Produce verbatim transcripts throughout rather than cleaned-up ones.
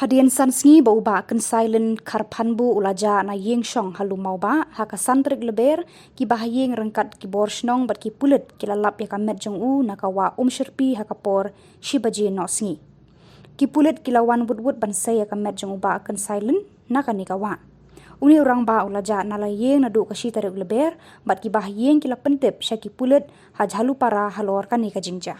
Hadien san sngi ba u Bah Kynsailen Kharphanbu u la jah na ïing shong ha Lum Mawbah, ha ka san tarik Lber, ki bahaïing ryngkat ki bor shnong bad ki pulit ki la lap ïa ka met jong u na ka wah Umshyrpi ha ka por shi baje noh sngi. Ki pulit ki la wan wut wut ban sei ïa ka met jong u Bah Kynsailen na kane ka wah. Une u rangbah u la jah na la ïing naduh ka shi tarik Lber, bad ki bahaïing ki la pyntip sha ki pulit ha Jhalupara halor kane ka jingjia.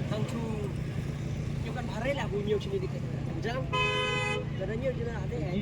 Tang chu ñu kan phare la bu ñu chini di ka jam. Kada ñu jina ade hai.